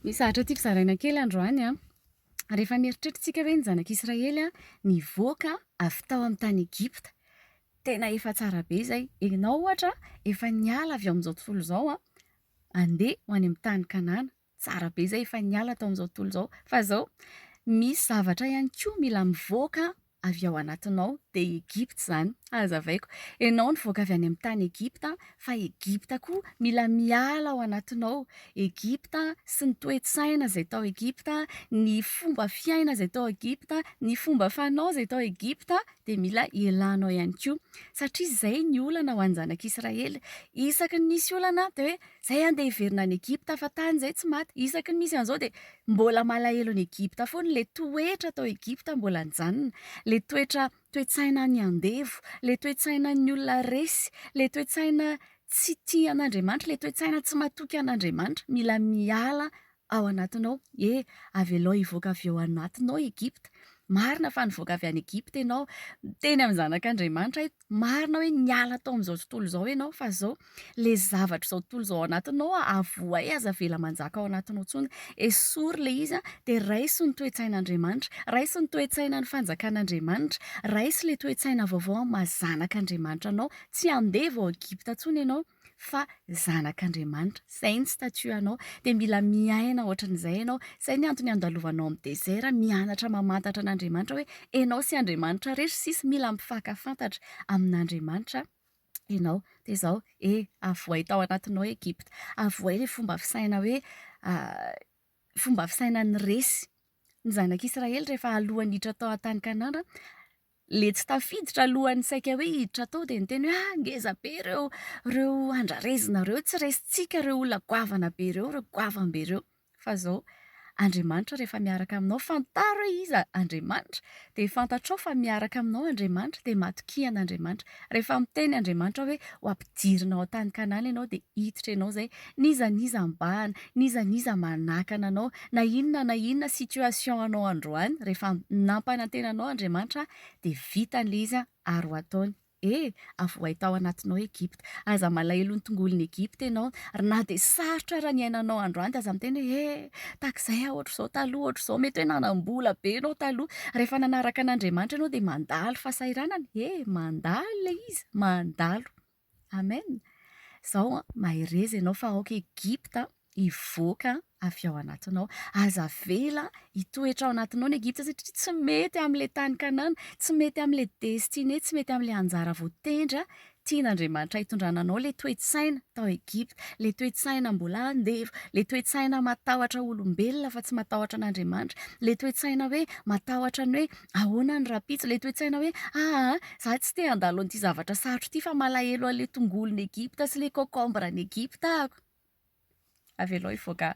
Misy zavatra tiako zaraina kely androany an. Rehefa mieritreritra isika hoe ny zanak'Israely nivoaka avy tao amin'ny tany Egypta, tena efa tsara be izay. Ianao ohatra efa niala avy ao amin'izao tontolo izao handeha ho any amin'ny tany Kanana. Tsara be izay efa niala tao amin'izao tontolo izao. Fa izao, misy zavatra ihany koa mila mivoaka avy ao anatinao, dia i Egypta izany. Hazavaiko. Ianao nivoaka avy any amin'ny tany Egypta, fa Egypta koa mila miala ao anatinao. Egypta sy ny toe-tsaina izay tao Egypta, ny fomba fiaina izay tao Egypta, ny fomba fanao izay tao Egypta dia mila ialanao ihany koa. Satria izay ny olana ho an'ny zanak'Israely. Isaky ny misy olana dia hoe Zay andeha hiverina any Egypta fa tany zay tsy maty. Isaky ny misy an'izao dia mbola malahelo an'i Egypta foana, le toetra tao Egypta mbola nijanona, le toetra toe-tsaina ny andevo, le toe-tsaina ny olona resy, le toe-tsaina tsy tia an'Andriamanitra, le toe-tsaina tsy matoky an'Andriamanitra, mila miala ao anatinao. E, avelao hivoaka avy ao anatinao Egypta. Marina fa nivoaka avy any Egypta ianao, miteny amin'ny zanak'Andriamanitra eto, marina hoe niala tao amin'izao tontolo izao ianao, fa izao, ilay zavatra izao tontolo izao ao anatinao, avohay, aza avela manjaka ao anatinao intsony. Esory ilay izy, dia raiso ny toe-tsain'Andriamanitra, raiso ny toe-tsainan'ny fanjakan'Andriamanitra, raiso ilay toe-tsaina vaovao amin'ny maha zanak'Andriamanitra anao. Tsy andevo ao Egypta intsony ianao. fa zanak'Andriamanitra, izay ny statut anao, dia mila miaina ohatran'izay ianao, izay ny antony andalovanao amin'ny désert, mianatra mamantatra an'Andriamanitra hoe ianao sy Andriamanitra irery sisa, mila mifankafantatra amin'Andriamanitra ianao, dia izao, e, avohay tao anatinao Egypta, avohay ilay fomba fisaina hoe fomba fisainan'ny resy, ny zanak'Israely rehefa alohan'ny hiditra tao an-tany Kanana, le tsy tafiditra alohan'ny saika hoe hiditra tao dia niteny hoe ah ngeza be ireo ireo andrarezina ireo, tsy resintsika ireo olona goavana be ireo, ireo goavam-be ireo. Fa izao, Andriamanitra rehefa miaraka aminao, fantaro hoe iza Andriamanitra, dia fantatrao fa miaraka aminao Andriamanitra, dia matokia an'Andriamanitra. Rehefa miteny Andriamanitra hoe ho ampidirina ao an-tany Kanana ianao dia hiditra ianao izay, n'iza n'iza mibahana, n'iza n'iza manakana anao, na inona na inona situation anao androany, rehefa nampanantena anao Andriamanitra dia vitany ilay izy ary ho ataony. E! Avoahay tao anatinao Egypta. Aza malahelo ny tongolon'i Egypta ianao. Ary na dia sarotra ara ny iainanao androany dia aza miteny hoe e! Tahak'izay aho ohatr'izao taloha, ohatr'izao. Mety hoe nanam-bola be ianao taloha. Rehefa nanaraka an'Andriamanitra ianao dia mandalo fahasahiranana. E! Mandalo ilay izy, mandalo. Amen! Izao an, mahereza ianao fa aoka Egypta hivoaka avy ao anatinao. Aza avela hitoetra ao anatinao ny Egypta satria tsy mety amin'ilay tany Kanana, tsy mety amin'ilay destinée, tsy mety amin'ilay anjara voatendry tian'Andriamanitra hitondrana anao ilay toe-tsaina tao Egypta, ilay toe-tsaina mbola andevo, ilay toe-tsaina matahotra olombelona fa tsy matahotra an'Andriamanitra, ilay toe-tsaina hoe matahotra ny hoe Ahoana ny rahampitso? Ilay toe-tsaina hoe aa za tsy te handalo an'ity zavatra sarotra ity fa malahelo an'ilay tongolon'i Egypta sy ilay concombre an'i Egypta aho. Avelao hivoaka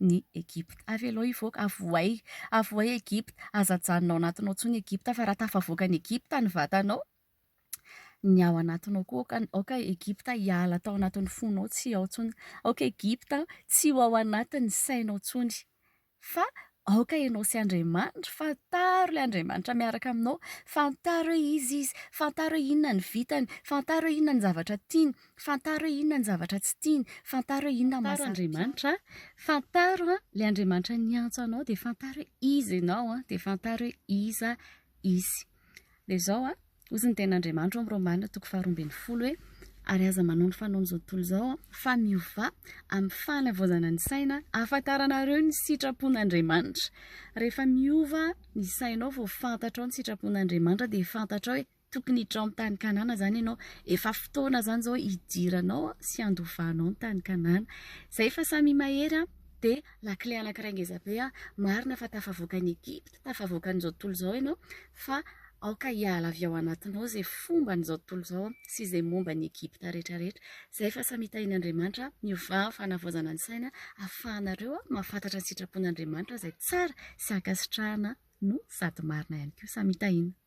ny Egypta. Avelao hivoaka, avohay, avohay Egypta. Aza ajanona ao anatinao intsony Egypta fa raha tafavoaka an'i Egypta ny vatanao, ny ao anatinao koa aoka, aoka Egypta hiala tao anatin'ny fonao tsy ao intsony. Aoka Egypta tsy ho ao anatin'ny sainao intsony. Fa aoka ianao sy Andriamanitra, fantaro ilay Andriamanitra miaraka aminao, fantaro hoe iza izy, fantaro hoe inona ny vitany, fantaro hoe inona ny zavatra tiany, fantaro hoe inona ny zavatra tsy tiany, fantaro hoe inona ny maha Andriamanitra, fantaro ilay Andriamanitra niantso anao dia fantaro hoe iza ianao dia fantaro hoe iza izy. Dia izao an, hozy ny tenin'Andriamanitra ao amin'ny Romana toko faharoa ambin'ny folo hoe, ary aza manao ny fanaon'izao tontolo izao fa miovà amin'ny fanavaozana ny saina ahafantaranareo ny sitrapon'Andriamanitra. Rehefa miova ny sainao vao fantatrao ny sitrapon'Andriamanitra dia fantatrao hoe tokony hiditra ao amin'ny tany Kanana izany ianao. Efa fotoana izany izao hidiranao sy handovanao ny tany Kanana. Izay fa samia mahery dia lakile anankiray ngeza be, marina fa tafavoaka an'i Egypta, tafavoaka an'izao tontolo izao ianao fa aoka hiala avy ao anatinao izay fomban'izao tontolo izao sy izay momba an'i Egypta rehetra rehetra. Izay fa samia tahian'Andriamanitra, miovà amin'ny fanavaozana ny saina ahafahanareo mahafantatra ny sitrapon'Andriamanitra izay tsara sy ankasitrahana no sady marina ihany koa. Samia tahiana.